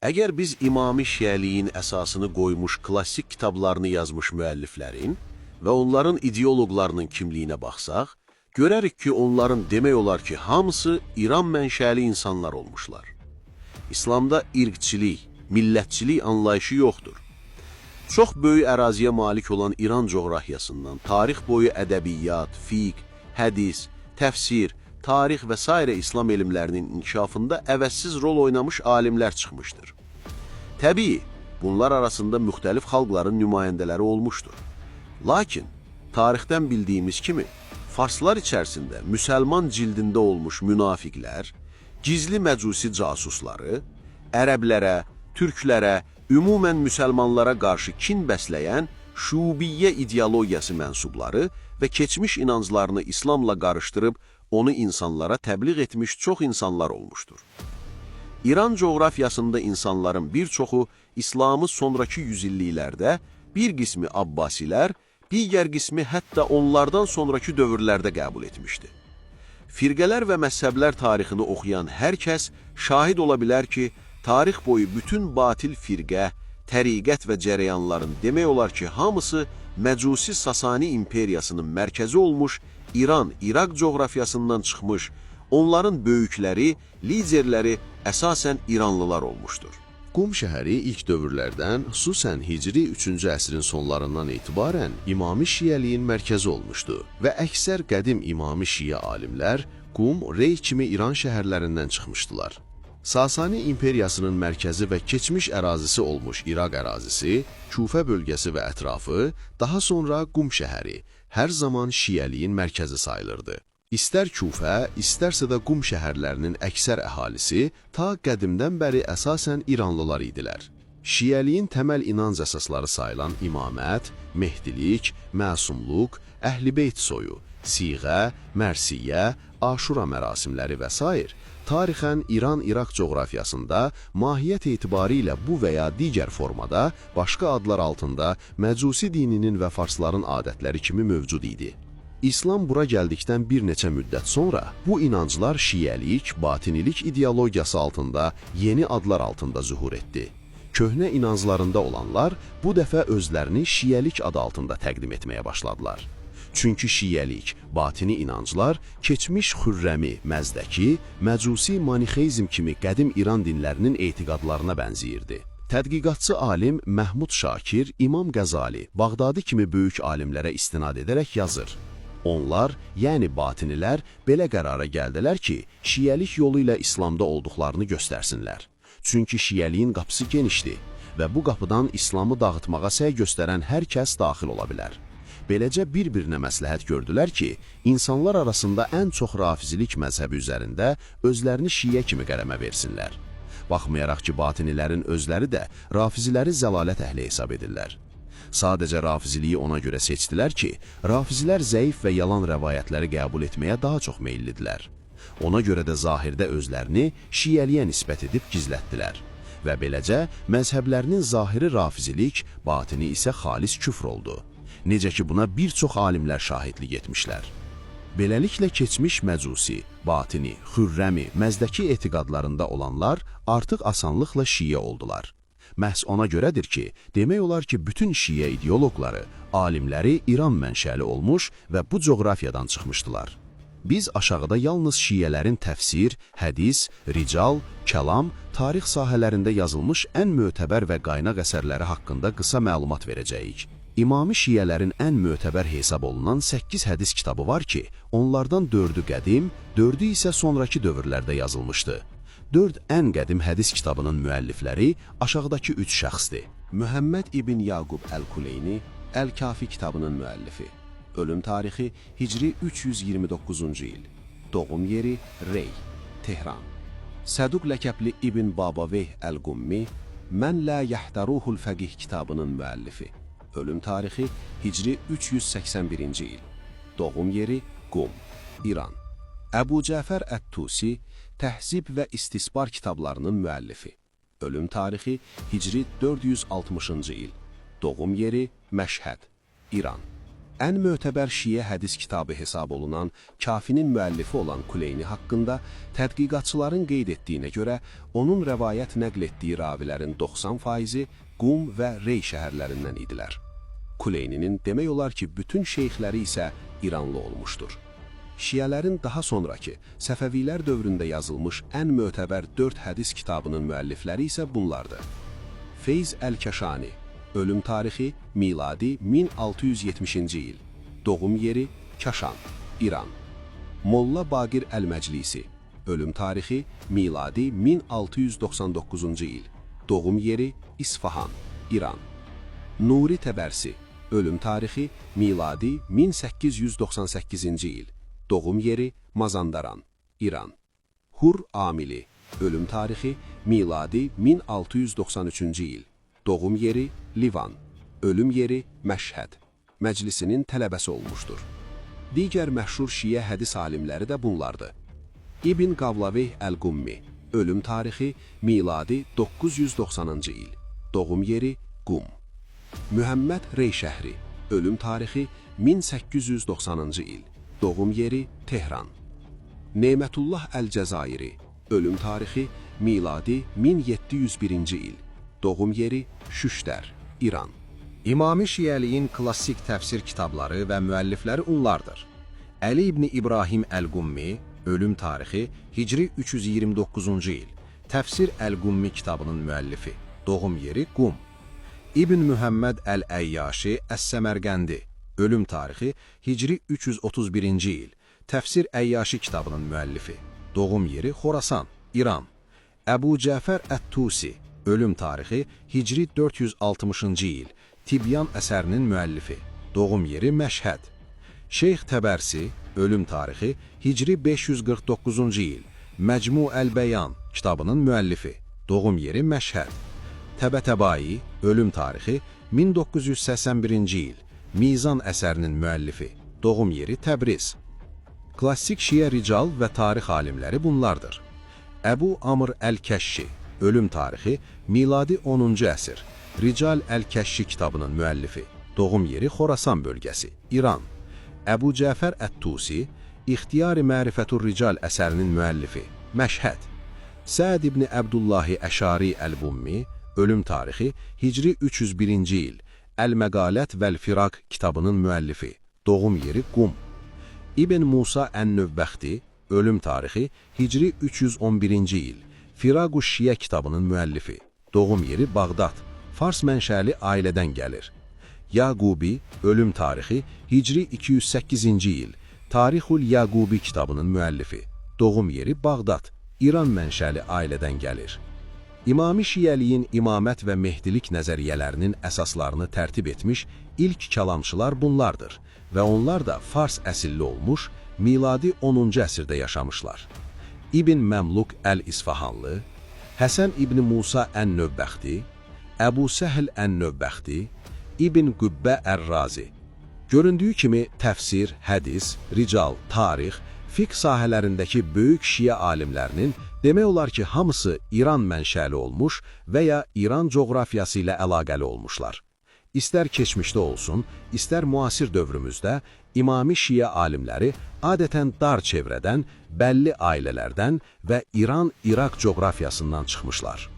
Əgər biz İmami Şiəliyin əsasını qoymuş klassik kitablarını yazmış müəlliflərin və onların ideoloqlarının kimliyinə baxsaq, görərik ki, onların demək olar ki, hamısı İran mənşəli insanlar olmuşlar. İslamda irqçilik, millətçilik anlayışı yoxdur. Çox böyük əraziyə malik olan İran coğrafiyasından tarix boyu ədəbiyyat, fiqh, hədis, təfsir, tarix və sairə İslam elmlərinin inkişafında əvəzsiz rol oynamış alimlər çıxmışdır. Təbii, bunlar arasında müxtəlif xalqların nümayəndələri olmuşdur. Lakin tarixdən bildiyimiz kimi Farslar içərisində müsəlman cildində olmuş münafiqlər, gizli məcusi casusları, ərəblərə, türklərə, ümumən müsəlmanlara qarşı kin bəsləyən şubiyyə ideologiyası mənsubları və keçmiş inanclarını İslamla qarışdırıb onu insanlara təbliğ etmiş çox insanlar olmuşdur. İran coğrafiyasında insanların bir çoxu İslamı sonrakı yüzilliklərdə, bir qismi Abbasilər, digər qismi hətta onlardan sonrakı dövrlərdə qəbul etmişdi. Firqələr və məzhəblər tarixini oxuyan hər kəs şahid ola bilər ki, tarix boyu bütün batil firqə, təriqət və cərəyanların demək olar ki, hamısı Məcusi Sasani imperiyasının mərkəzi olmuş İran, İraq coğrafiyasından çıxmış, onların böyükləri, liderləri əsasən İranlılar olmuşdur. Qum şəhəri ilk dövrlərdən, xüsusən Hicri 3-cü əsrin sonlarından etibarən İmami Şiəliyin mərkəzi olmuşdu və əksər qədim İmami Şiə alimlər Qum, Rey kimi İran şəhərlərindən çıxmışdılar. Sasani imperiyasının mərkəzi və keçmiş ərazisi olmuş İraq ərazisi, Kufə bölgəsi və ətrafı, daha sonra Qum şəhəri hər zaman Şiəliyin mərkəzi sayılırdı. İstər Kufə, istərsə də Qum şəhərlərinin əksər əhalisi ta qədimdən bəri əsasən İranlılar idilər. Şiəliyin təməl inanc əsasları sayılan imamət, mehdilik, məsumluq, əhl-i-beyt soyu, siğə, mərsiyyə, aşura mərasimləri və sair tarixən İran-İraq coğrafiyasında mahiyyət etibarilə bu və ya digər formada başqa adlar altında məcusi dininin və farsların adətləri kimi mövcud idi. İslam bura gəldikdən bir neçə müddət sonra bu inanclar şiəlik, batinilik ideologiyası altında yeni adlar altında zühur etdi. Köhnə inanclarında olanlar bu dəfə özlərini şiəlik adı altında təqdim etməyə başladılar. Çünki şiəlik, batini inanclar keçmiş Xürrəmi, Məzdəki, Məcusi Manixeizm kimi qədim İran dinlərinin etiqadlarına bənzəyirdi. Tədqiqatçı alim Məhmud Şakir, İmam Qəzali, Bağdadi kimi böyük alimlərə istinad edərək yazır. Onlar, yəni batinilər, belə qərara gəldilər ki, şiəlik yolu ilə İslamda olduqlarını göstərsinlər. Çünki şiəliyin qapısı genişdir və bu qapıdan İslamı dağıtmağa səy göstərən hər kəs daxil ola bilər. Beləcə bir-birinə məsləhət gördülər ki, insanlar arasında ən çox rafizilik məzhəbi üzərində özlərini şiə kimi qələmə versinlər. Baxmayaraq ki, batinilərin özləri də rafiziləri zəlalət əhli hesab edirlər. Sadəcə rafiziliyi ona görə seçdilər ki, rafizilər zəif və yalan rəvayətləri qəbul etməyə daha çox meyillidirlər. Ona görə də zahirdə özlərini şiəliyə nisbət edib gizlətdilər. Və beləcə məzhəblərinin zahiri rafizilik, batini isə xalis küfr oldu. Necə ki buna bir çox alimlər şahidlik etmişlər. Beləliklə keçmiş məcusi, batini, xürrəmi, məzdəki etiqadlarında olanlar artıq asanlıqla şiə oldular. Məhz ona görədir ki, demək olar ki, bütün şiə ideoloqları, alimləri İran mənşəli olmuş və bu coğrafiyadan çıxmışdılar. Biz aşağıda yalnız şiələrin təfsir, hədis, rical, kəlam, tarix sahələrində yazılmış ən mötəbər və qaynaq əsərləri haqqında qısa məlumat verəcəyik. İmami şiələrin ən mötəbər hesab olunan 8 hədis kitabı var ki, onlardan 4-ü qədim, 4-ü isə sonrakı dövrlərdə yazılmışdı. 4 ən qədim hədis kitabının müəllifləri aşağıdakı 3 şəxsdir. Mühəmməd ibn Yaqub Əl-Kuleyni Əl-Kafi kitabının müəllifi. Ölüm tarixi Hicri 329-cu il. Doğum yeri Rey, Tehran. Səduq ləqəbli İbn Babaveyh Əl-Qummi Mən la yahdaruhul fəqih kitabının müəllifi. Ölüm tarixi Hicri 381-ci il. Doğum yeri Qum, İran. Əbu Cəfər Ət-Tusi Təhzib və İstisbar kitablarının müəllifi. Ölüm tarixi Hicri 460-cı il. Doğum yeri Məşhəd, İran. Ən mötəbər şiə hədis kitabı hesab olunan Kafinin müəllifi olan Kuleyni haqqında tədqiqatçıların qeyd etdiyinə görə onun rəvayət nəql etdiyi ravilərin 90%-i Qum və Rey şəhərlərindən idilər. Kuleyninin demək olar ki, bütün şeyxləri isə İranlı olmuşdur. Şiələrin daha sonrakı Səfəvilər dövründə yazılmış ən mötəbər 4 hədis kitabının müəllifləri isə bunlardır. Feyz Əl-Kəşani, ölüm tarixi miladi 1670-ci il, doğum yeri Kaşan, İran. Molla Baqir Əl-Məclisi, ölüm tarixi miladi 1699-cu il, doğum yeri İsfahan, İran. Nuri Təbərsi, ölüm tarixi miladi 1898-ci il, doğum yeri Mazandaran, İran. Hur Amili, ölüm tarixi miladi 1693-cü il, doğum yeri Livan, ölüm yeri Məşhəd. Məclisinin tələbəsi olmuşdur. Digər məşhur şiə hədis alimləri də bunlardır. İbn Qavlaveyh Əl-Qummi, ölüm tarixi miladi 990-cı il, doğum yeri Qum. Mühəmməd Rey şəhri, ölüm tarixi 1890-cı il, doğum yeri Tehran. Nemətullah Əl-Cəzairi, ölüm tarixi miladi 1701-ci il, doğum yeri Şüştər, İran. İmami Şiəliyin klassik təfsir kitabları və müəllifləri onlardır. Əli ibn İbrahim Əl-Qummi, ölüm tarixi Hicri 329-cu il, Təfsir Əl-Qummi kitabının müəllifi, doğum yeri Qum. İbn Mühəmməd Əl-Əyyaşi Əs-Səmərqəndi, ölüm tarixi Hicri 331-ci il, Təfsir Əyyaşi kitabının müəllifi, doğum yeri Xorasan, İran. Əbu Cəfər Ət-Tusi, ölüm tarixi Hicri 460-cı il, Tibyan əsərinin müəllifi, doğum yeri Məşhəd. Şeyx Təbərsi, ölüm tarixi Hicri 549-cu il, Məcmu əl-Bəyan kitabının müəllifi, doğum yeri Məşhəd. Təbətəbai, ölüm tarixi 1981-ci il, Mizan əsərinin müəllifi, doğum yeri Təbriz. Klassik şiə rical və tarix alimləri bunlardır. Əbu Amr Əl-Kəşşi, ölüm tarixi miladi 10-cu əsr, Rical Əl-Kəşşi kitabının müəllifi, doğum yeri Xorasan bölgəsi, İran. Əbu Cəfər Ət-Tusi, İxtiyari Mərifətur Rical əsərinin müəllifi, Məşhəd. Səd ibn Əbdullahi Əşari Əl-Bummi, ölüm tarixi Hicri 301-ci il, Əl-Məqalət vəl-Firaq kitabının müəllifi, doğum yeri Qum. İbn Musa Ən-Növbəxti, ölüm tarixi Hicri 311-ci il, Firaqu Şiə kitabının müəllifi, doğum yeri Bağdad, Fars mənşəli ailədən gəlir. Yaqubi, ölüm tarixi Hicri 208-ci il, Tarixul Yaqubi kitabının müəllifi, doğum yeri Bağdad, İran mənşəli ailədən gəlir. İmami Şiəliyin imamət və mehdilik nəzəriyyələrinin əsaslarını tərtib etmiş ilk kəlamçılar bunlardır və onlar da Fars əsilli olmuş, miladi 10-cu əsrdə yaşamışlar. İbn Məmluk Əl-İsfahanlı, Həsən İbn Musa Ən-Növbəxti, Əbu Səhl Ən-Növbəxti, İbn Qübbə Ər-Razi. Göründüyü kimi təfsir, hədis, rical, tarix, fiqh sahələrindəki böyük şiə alimlərinin demək olar ki, hamısı İran mənşəli olmuş və ya İran coğrafiyası ilə əlaqəli olmuşlar. İstər keçmişdə olsun, istər müasir dövrümüzdə İmami şiə alimləri adətən dar çevrədən, bəlli ailələrdən və İran-İraq coğrafiyasından çıxmışlar.